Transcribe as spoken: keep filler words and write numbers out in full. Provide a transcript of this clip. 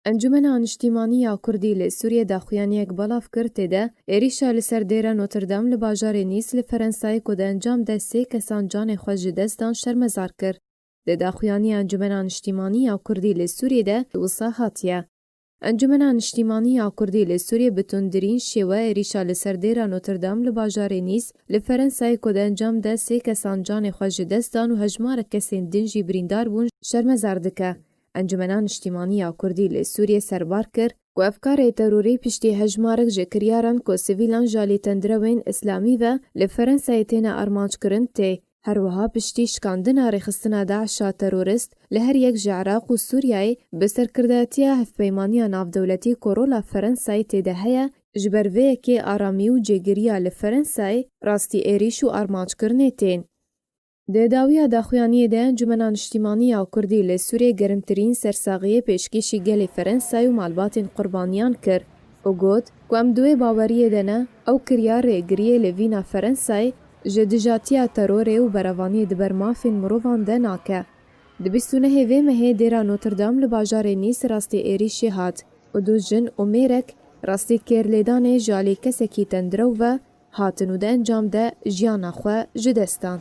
Encûmena Niştîmanî ya Kurdî li Sûriyê daxuyaniyek belav kir, tê de êrîşa li ser dêra Notre Dame li bajarê Nîs li Ferensayê ku di encam de sê kesan canê xwe ji dest dan şermezar kir. Di daxuyaniya Encûmena Niştîmanî ya Kurdî li Sûriyê de wisa hatiye. Encûmena Niştîmanî ya Kurdî li Sûriyê bi tundtirîn şêwe êrîşa li ser dêra Notre Dame li bajarê Nîs li Ferensayê ku di encam de sê kesan canê xwe ji dest dan û hejmarek kesên din jî birîndar bûn şermezar dike. Encûmena Niştîmanî ya Kurdî li Sûriyê serbar kir ku efkarê terorî piştî hejmarek ji kiryaran ku sivîlan ji alî tendirewên îslamî ve li Ferensayê têne armanckirin tê. Her wiha piştî şikandina rêxistina DAIŞ a terorîst li her yek ji Iraq û Sûriyeyê bi serkirdatiya Hevpeymaniya Navdewletî ku rola Ferensayê tê de heye, ji ber vê yekê aramî û cêgiriya li Ferensayê rastî êrîş û armanckirinê tên. Di dawiya daxuyaniyê de Encûmena Niştîmanî ya Kurdî li Sûriyê germtirîn sersaxiyê pêşkêşî gelê Ferensayê û malbatên qurbaniyan kir û got ku em di wê baweriyê de ne, ew kiryar rêgiriyê li vîna Ferensayê ji dijatiya terorê û berevaniyê di ber mafên mirovan de nake. Di bîst û nehê vê mehê dêra Notre Dame li bajarê Nîs rastî êrîşê hat û du jin û mêrek rastî kêrlêdanê ji alî kesekî tendirew ve hatin û di encam de jiyana xwe ji dest dan.